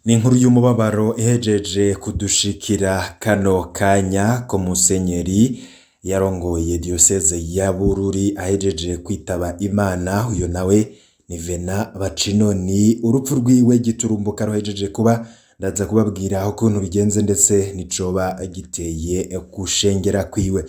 Ni inkuru y'umubabaro ihejeje kudushikira kano kanya ko musenyeri yarongoye diyoseze ya Bururi ahejeje kwitaba Imana. Uyo nawe ni Vena Bacinoni. Urupfu rwiwe giturumbuka ruhejeje kuba, ndaza kubabwira ukuntu bigenze ndetse nicoba giteye gushengera kwiwe.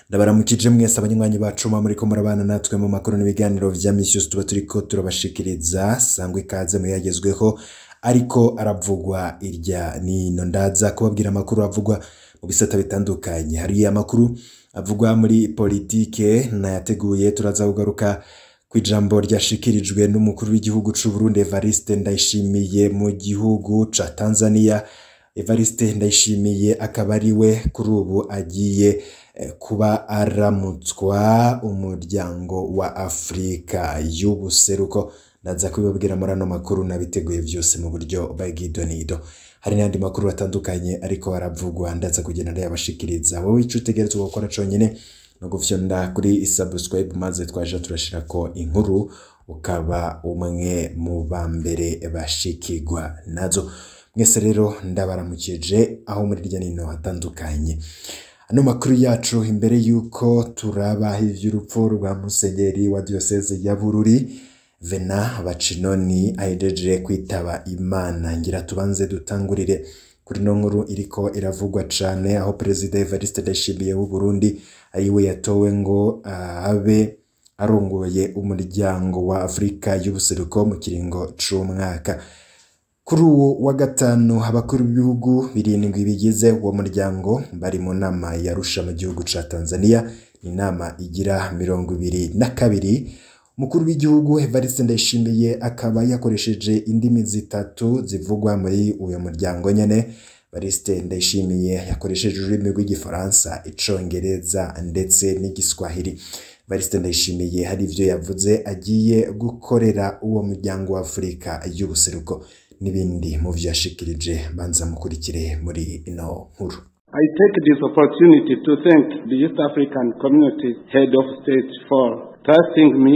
Ndabaramukije mwese abanywanyi bacu muriko murabana natwe mu makuru n'ibiganiro vya misi yose tuba turiko turabashikiriza. Sangwe ikaze muyagezweho ariko aravugwa irya nino. Ndaza kubabwira amakuru avugwa mu bisata bitandukanye. Hari amakuru avugwa muri politike nayateguye, turaza kugaruka kw'ijambo ryashikirijwe n'umukuru w'igihugu c'u Burundi Evariste Ndayishimiye mu gihugu ca Tanzania. Evariste Ndayishimiye akaba ari we kuri ubu agiye kuba aramutswa umuryango wa Afrika y'ubuseruko. Ndaza kubibabwira muri ano makuru nabiteguye vyose mu buryo bw'idonido. Hari n'andi makuru atandukanye ariko aravugwa, ndaza kugenda ndayabashikiriza. Wowe ico utegerezwa gukora conyene no gufyonda kuri subscribe, maze twaje turashirako inkuru ukaba umwe mu ba mbere bashikirwa nazo. Mwese rero ndabaramukije aho muri hirya nino hatandukanye. Ano makuru yacu, imbere yuko turaba ivy'urupfu rwa musenyeri wa diyoseze ya Bururi Vena Bacinoni ahejeje kwitaba Imana, ngira tubanze dutangurire kuri no nkuru iriko iravugwa cane, aho Perezida Evariste Ndayishimiye w'u Burundi ariwe yatowe ngo abe arongoye umuryango wa Afrika y'ubuseruko mu kiringo c'umwaka. Kuri uwo wa gatanu, abakuru b'ibihugu birindwi bigize uwo muryango bari mu nama ya Arusha mu gihugu ca Tanzania, inama igira 22. Umukuru w'igihugu Evariste Ndayishimiye akaba yakoresheje indimi zitatu zivugwa muri uyo muryango nyene. Evariste Ndayishimiye yakoresheje ururimi rw'igifaransa, icongereza ndetse n'igiswahili. Evariste Ndayishimiye hari ivyo yavuze agiye gukorera uwo muryango wa Afrika y'ubuseruko n'ibindi mu vyo yashikirije. Banza mukurikire muri ino nkuru. I take this opportunity to thank the East African Community Head of State for trusting me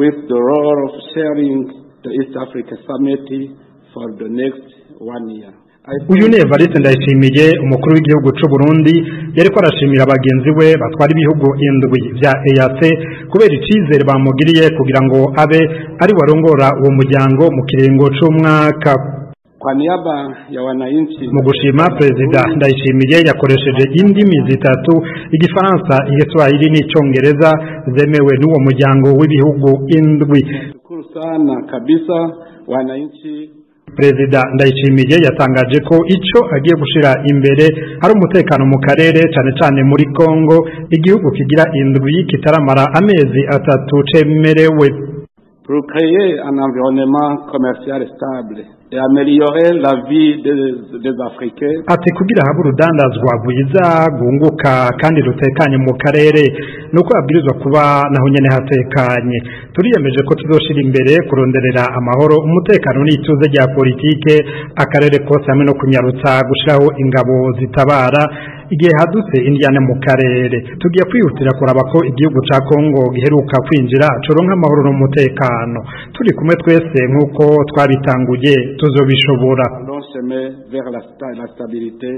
with the role of chairing the East Africa Summit for the next one year. Uyu ni Evariste Ndayishimiye, umukuru w'igihugu c'u Burundi, yariko arashimira bagenzi we batwara ibihugu indwi vya EAC kubera icizere bamugiriye kugira ngo abe ari warongora uwo muryango mu kiringo c'umwaka. Kwa niaba ya wananchi, Mu gushima, Perezida Ndayishimiye yakoresheje indimi zitatu: igifaransa, igiswahili n'icongereza, zemewe n'uwo muryango w'ibihugu indwi. Shukuru sana kabisa wananchi. Perezida Ndayishimiye yatangaje ko ico agiye gushira imbere ari umutekano mu karere, cane cane muri Kongo, igihugu kigira indwi kitaramara amezi 3 cemerewe. Pour créer un environnement commercial stable et améliorer la vie des Africains. Ati kugira habe urudandazwa rwiza rwunguka kandi rutekanye mu karere, nuko abwirizwa kuba naho nyene hatekanye. Turiyemeje ko tuzoshira imbere kuronderera amahoro, umutekano n'ituze rya politike akarere kose, hamwe no kunyarutsa gushiraho ingabo zitabara igihe hadutse indiyane mu karere. Tugiye kwihutira kuraba ko igihugu ca Kongo giheruka kwinjira coronka amahoro n'umutekano. Turi kumwe twese nk'uko twabitanguye, tuzobishobora. Long chemin vers la stabilité.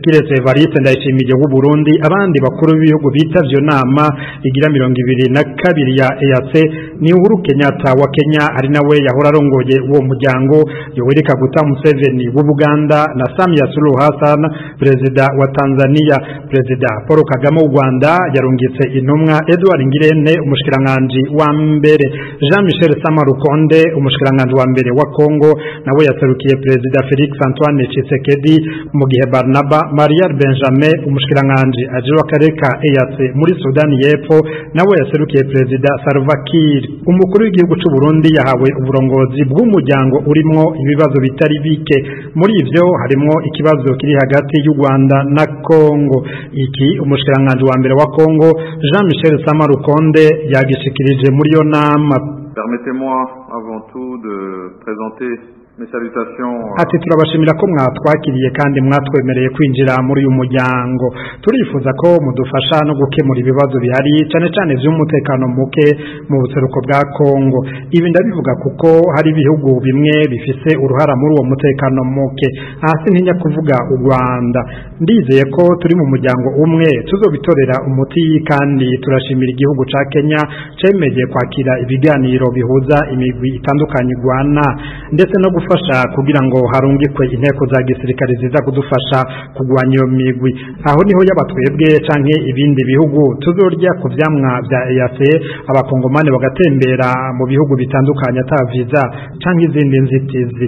Kiretse Evariste Ndayishimiye w'u Burundi, abandi bakuru b'ibihugu bitavye iyo nama igira 22 ya EAC ni Uhuru Kenyatta wa Kenya, ari nawe yahora arongoye uwo muryango, Yoweri Kaguta Museveni w'u Buganda na Samia Suluhu Hassan, Perezida wa Tanzania. Perezida Paul Kagame w'u Rwanda yarungitse intumwa Edouard Ngirente, umushikiranganji wa mbere. Jean Michel Sama Lukonde, umushikiranganji wa mbere wa Congo, nawe yaserukiye Perezida Felix Antoine Tshisekedi, mu gihe Barnaba Maria Benjamin, umushikiranganji ajejwe akarere ka EAC muri Sudani y'Epfo, nawe yaserukiye Perezida Salva Kiir. Umukuru w'igihugu c'u Burundi yahawe uburongozi bw'umuryango urimwo ibibazo bitari bike. Muri ivyo harimwo ikibazo kiri hagati y'u Rwanda na Congo. Iki umushikiranganji wa mbere wa Congo Jean Michel Sama Lukonde yagishikirije muri yo nama. Permettez-moi avant tout de présenter Ati turabashimira ko mwatwakiriye kandi mwatwemereye kwinjira muri uyu muryango. Turifuza ko mudufasha no gukemura ibibazo bihari cyane cyane by'umutekano muke mu buseruko bwa Kongo. Ibi ndabivuga kuko hari ibihugu bimwe bifise uruhara muri uwo mutekano muke. Hasi ntinya kuvuga u Rwanda. Ndizeye ko turi mu muryango umwe tuzobitorera umuti, kandi turashimira igihugu ca Kenya cemeye kwakira ibiganiro bihuza imigwi itandukanye igwana ndetse no gufasha kugira ngo harungikwe inteko za gisirikare ziza kudufasha kugwanya iyo migwi. Aho niho yabatwebwe canke ibindi bihugu tuzorya ku vyamwa vya EAC, abakongomani bagatembera mu bihugu bitandukanye ata visa canke izindi nzitizi.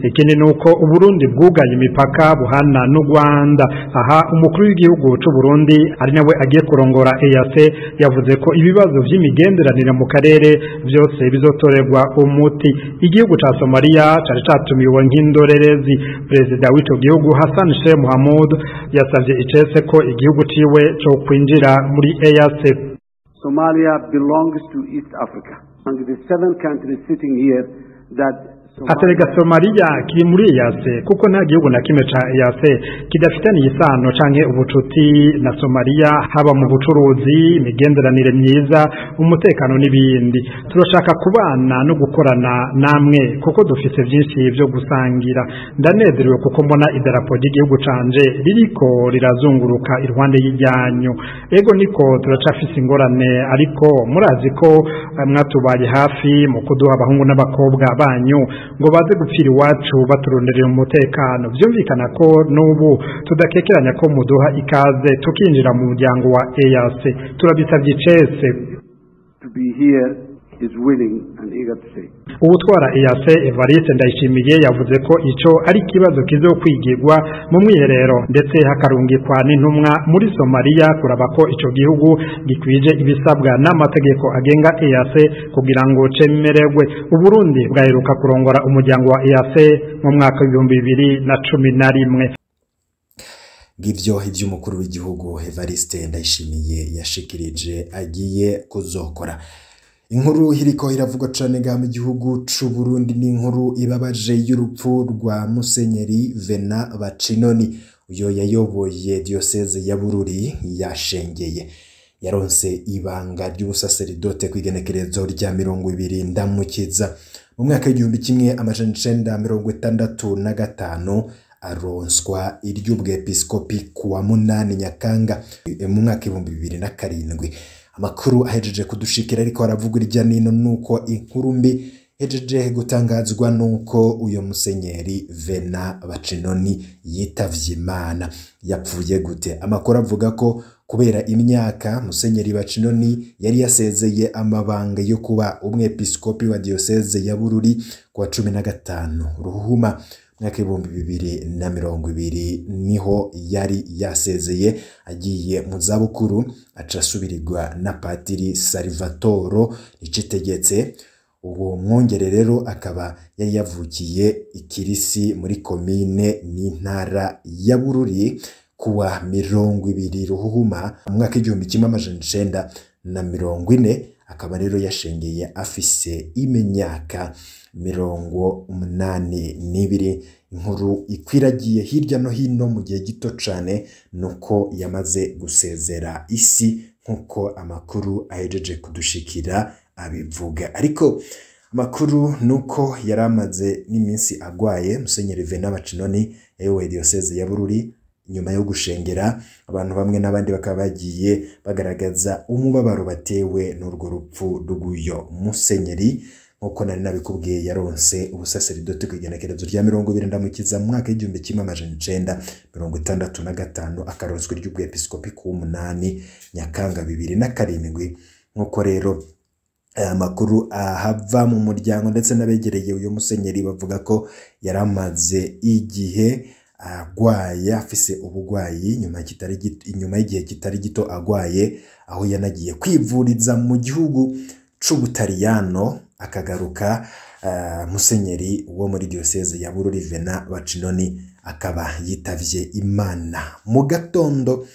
Ikindi nuko Uburundi bwugaye imipaka buhana n'u Rwanda. Aha umukuru w'igihugu c'u Burundi ari nawe agiye kurongora EAC yavuze ko ibibazo vy'imigenderanire mu karere byose bizotorerwa umuti. Igihugu ca Somalia cari catumiwe nk'indorerezi. Perezida w'ico gihugu Hassan Sheikh Mohamud yasavye icese ko igihugu ciwe co kwinjira muri EAC. Somalia belongs to East Africa. And the seven countries sitting here that Aterega Somalia kiri muri EAC kuko nta gihugu na kimwe ca EAC kidafitaniye isano canke ubucuti na Somalia, haba mu bucuruzi, imigenderanire myiza, umutekano n'ibindi. Turashaka kubana no gukorana namwe kuko dufise vyinshi vyo gusangira. Ndanezerewe kuko mbona idarapo ry'igihugu canje ririko rirazunguruka iruhande y'ijyanyu. Ego niko turacafise ingorane, ariko murazi ko mwatubaye hafi mu kuduha abahungu n'abakobwa banyu ngo baze gupfira iwacu baturonderera umutekano. Byumvikana ko n'ubu tudakekeranya ko muduha ikaze tukinjira mu muryango wa EAC. Turabisabye icese. To be here is willing and eager to say. Uwutwara EAC Evariste Ndayishimiye yavuze ko ico ari ikibazo kizokwigirwa mu mwiherero, ndetse hakarungikwa n'intumwa muri Somalia kuraba ko ico gihugu gikwije ibisabwa n'amategeko agenga EAC kugira ngo cemererwe. Uburundi bwaheruka kurongora umuryango wa EAC mu mwaka w'ibihumbi 2011. Ngivyo ivy'umukuru w'igihugu Evariste Ndayishimiye yashikirije agiye kuzokora. Inkuru iriko iravugwa cane ga mu gihugu c'u Burundi ni inkuru ibabaje y'urupfu rwa Musenyeri Vena Bacinoni. Uyo yayoboye diocese ya Bururi yashengeye. Yaronse ibanga ry'ubusaseridote kw'igenekerezo rya 20 Ndamukiza mu mwaka w'igihumbi kimwe amajana icenda mirongo itandatu na gatanu, aronswa iry'ubwepiskopi kuwa 8 Nyakanga mu mwaka 2007. Amakuru ahejeje kudushikira ariko aravuga irya nino nuko inkuru mbi hejeje gutangazwa nuko uyo Musenyeri Vena Bacinoni yitavye Imana. Yapfuye gute? Amakuru avuga ko kubera imyaka Musenyeri Bacinoni yari yasezeye amabanga yo kuba umwepiskopi wa diocese ya Bururi kuwa 15 Ruhuma mwaka 2020 niho yari yasezeye agiye mu zabukuru, aca asubirirwa na Patiri Salvatore Nicetegetse. Uwo mwongere rero akaba yari yavukiye Ikirisi muri komine n'intara ya Bururi kuwa 20 Ruhuma mu mwaka 1940, akaba rero yashengeye afise imyaka 82. Inkuru ikwiragiye hirya no hino mu gihe gito cane nuko yamaze gusezera isi nkuko amakuru ahejeje kudushikira abivuga. Ariko amakuru nuko yaramaze n'iminsi agwaye Musenyeri Vena Bacinoni yayoboye diocese ya Bururi. Nyuma yo gushengera abantu bamwe n'abandi bakaba bagiye bagaragaza umubabaro batewe n'urwo rupfu rw'uyo musenyeri. Nkuko nari nabikubwiye yaronse ubusaseridote kw'igenekerezo rya 20 Ndamukiza mu mwaka w'igihumbi kimwe amajana icenda mirongo itandatu na gatanu, akaronswa iry'ubwepiskopi ku 8 Nyakanga 2007. Nkuko rero amakuru ahava mu muryango ndetse n'abegereye uyu musenyeri bavuga ko yaramaze igihe agwaye, afise ubugwayi nyuma y'igihe kitari gito agwaye, aho yanagiye kwivuriza mu gihugu c'Ubutaliyano akagaruka. Musenyeri wo muri diocese ya Bururi Vena Bacinoni akaba yitavye Imana mu gatondo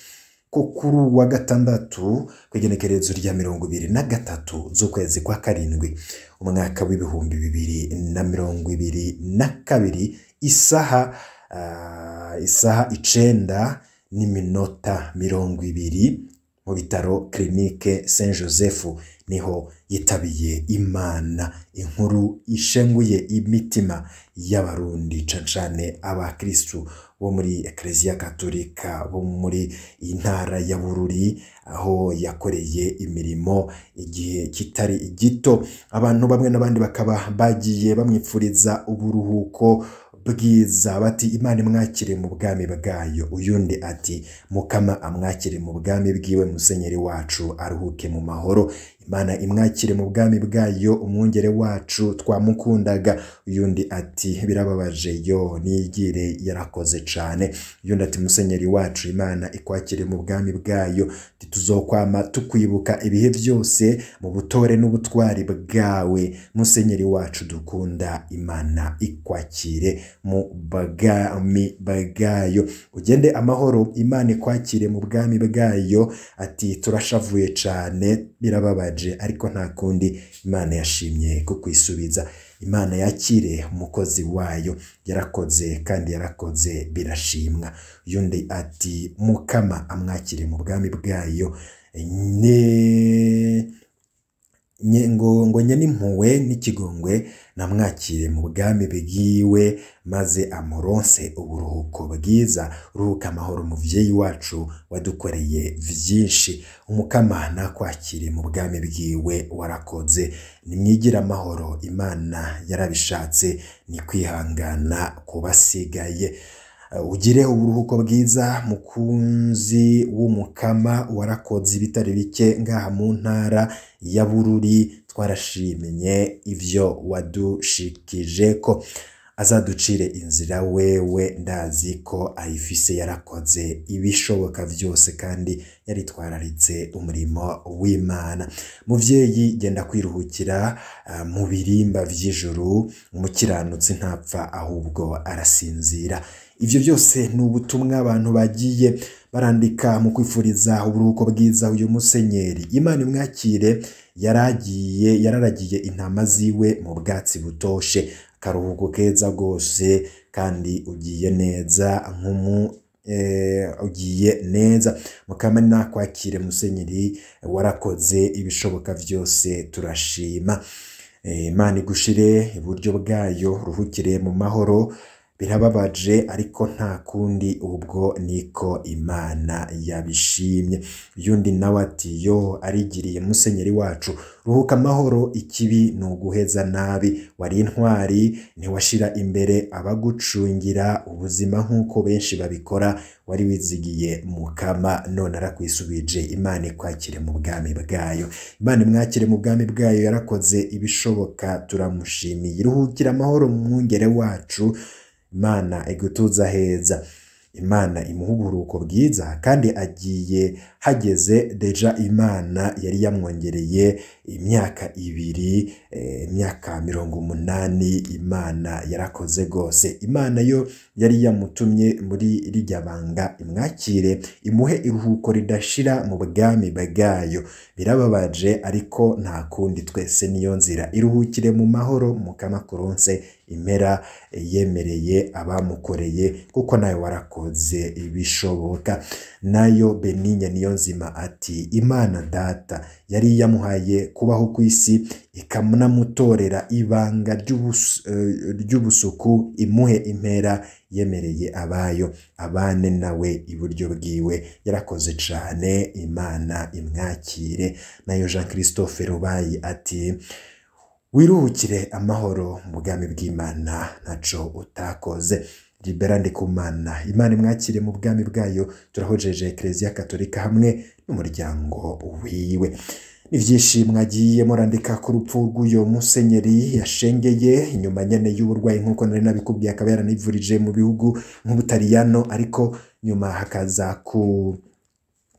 ko kuri wa gatandatu kw'igenekerezo rya 23 z'ukwezi kwa karindwi umwaka w'2022 isaha 9:20 mu bitaro Clinique Saint Joseph niho yitabiye Imana. Inkuru ishenguye imitima y'abarundi cane abakristu bo muri Ecclesia Katolika bo muri intara ya Bururi, aho yakoreye imirimo igihe kitari gito. Abantu bamwe n'abandi bakaba bagiye bamwipfuriza uburuhuko bwiza, bati Imana imwakire mu bwami bwayo. Uyundi ati Mukama amwakire mu bwami bwiwe, musenyeri wacu aruhuke mu mahoro. Imana imwakire mu bwami bwayo, umwungere wacu twamukundaga. Uyundi ati birababaje, yo nigire yarakoze cane. Uyundi ati musenyeri wacu Imana ikwakire mu bwami bwayo, tuzokwama tukwibuka ibihe byose mu butore n'ubutwari bwawe, musenyeri wacu dukunda, Imana ikwakire mu bwami bwayo, ugende amahoro, Imana ikwakire mu bwami bwayo. Ati turashavuye cane, birababaje, ariko nta kundi, Imana yashimye kukwisubiza. Imana yakire umukozi wayo, yarakoze kandi yarakoze birashimwa. Yundi ati Mukama amwakire mu bwami bwayo, ngo nye n'impuhwe n'ikigongwe namwakire mu bwami bwiwe, maze amuronse uburuhuko bwiza. Ruhuka amahoro muvyeyi wacu wadukoreye vyinshi, Umukama nakwakire mu bwami bwiwe, warakoze. Nimwigira amahoro, Imana yarabishatse, ni kwihangana kubasigaye. Ugire uburuhuko bwiza mukunzi w'Umukama, warakoze ibitari bike ngaha mu ntara ya Bururi, twarashimye ivyo wadushikije ko azaducire inzira wewe, ndazi ko ayifise, yarakoze ibishoboka vyose kandi yaritwararitse umurimo w'Imana. Muvyeyi genda kwiruhukira mu birimba vy'ijuru, umukiranutsi ntapfa ahubwo arasinzira. Ivyo byose ni ubutumwa abantu bagiye barandika mu kwifuriza uburuhuko bwiza uyu musenyeri. Imana imwakire, yararagiye intama ziwe mu bwatsi butoshe, akaruhuko keza rwose, kandi ugiye neza ugiye neza. Mukama nakwakire musenyeri, warakoze ibishoboka vyose, turashima. Imana igushire iburyo bwayo, ruhukire mu mahoro. Birababaje ariko nta kundi, ubwo niko Imana yabishimye. Yundi nawe ati yo arigiriye musenyeri wacu, ruhuka amahoro, ikibi ni uguheza nabi, wari intwari ntiwashira imbere abagucungira ubuzima nk'uko benshi babikora, wari wizigiye Mukama none arakwisubije. Imana ikwakire mu bwami bwayo, Imana imwakire mu bwami bwayo, yarakoze ibishoboka, turamushimiye. Ruhukira amahoro mwungere wacu, Imana igutuza heza, Imana imuha uburuhuko bwiza, kandi agiye hageze deja. Imana yari yamwongereye imyaka 2, imyaka 80. Imana yarakoze gose. Imana yo yari yamutumye muri rirya banga, imwakire imuhe iruhuko ridashira mu bwami bwayo. Birababaje ariko nta kundi, twese niyo nzira. Iruhukire mu mahoro Mukama kuronse impera yemereye abamukoreye, kuko nawe warakoze ibishoboka. Nayo Benigne Niyonzima ati Imana data yari yamuhaye kubaho ku isi, ikamunamutorera ibanga ry'ubusuku, imuhe impera yemereye abayo, abane nawe iburyo bwiwe, yarakoze cane, Imana imwakire. Nayo Jean Christophe Rubayi ati wiruhukire amahoro mu bwami bw'Imana, ntaco utakoze. Libera Ndikumana, Imana imwakire mu bwami bwayo, turahojeje Ecclesia Katolika hamwe n'umuryango wiwe. Ni vyinshi mwagiye murandika ku rupfu rw'uyo musenyeri yashengeye inyuma nyene y'uburwayi, nk'uko nari nabikubwiye, akaba yaranivurije mu bihugu nk'Ubutaliyano, ariko nyuma hakaza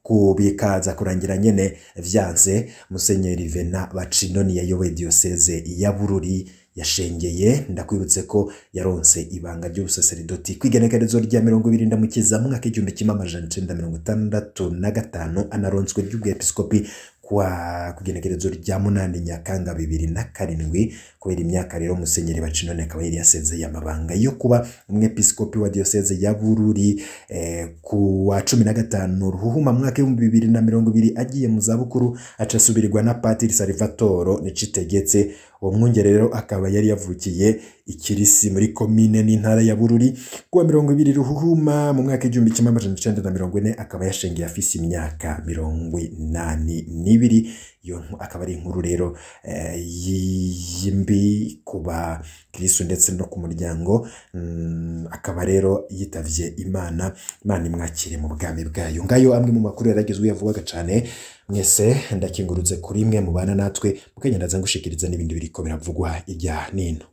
kubikaza kurangira nyene vyanse. Musenyeri Vena Bacinoni yayoboye diocese ya Bururi Yashengeye, ndakwibutse ko yaronse ibanga ry'ubusaseridoti kw'igenekerezo rya 20 Ndamukiza mu mwaka 1965, anaronswe ry'ubwepiskopi kwa kugenekerezo rya 8 Nyakanga 2007. Kubera imyaka rero Musenyeri Bacinone akaba yari yasezeye amabanga yo kuba umwepiskopi wa diocese ya Bururi ku wa 15 Ruhuhuma mwaka 2020 agiye mu zabukuru, aca asubirirwa na Patiri Salvatore Nicitegetse. Uwo mwungere rero akaba yari yavukiye Ikirisi muri komine n'intara ya Bururi kuwa 20 Ruhuhuma mu mwaka 1940, akaba yashengeye afise imyaka 82. Iyo akaba ari inkuru rero y'imbi ku bakristo ndetse no ku muryango. Akaba rero yitavye Imana, Imana imwakire mu bwami bwayo. Ngayo amwe mu makuru yaragezwe yavugaga cane. Mwese ndakingurutse kuri mwe mubana natwe, mukagenda ngushikiriza n'ibindi biriko biravugwa irya nino.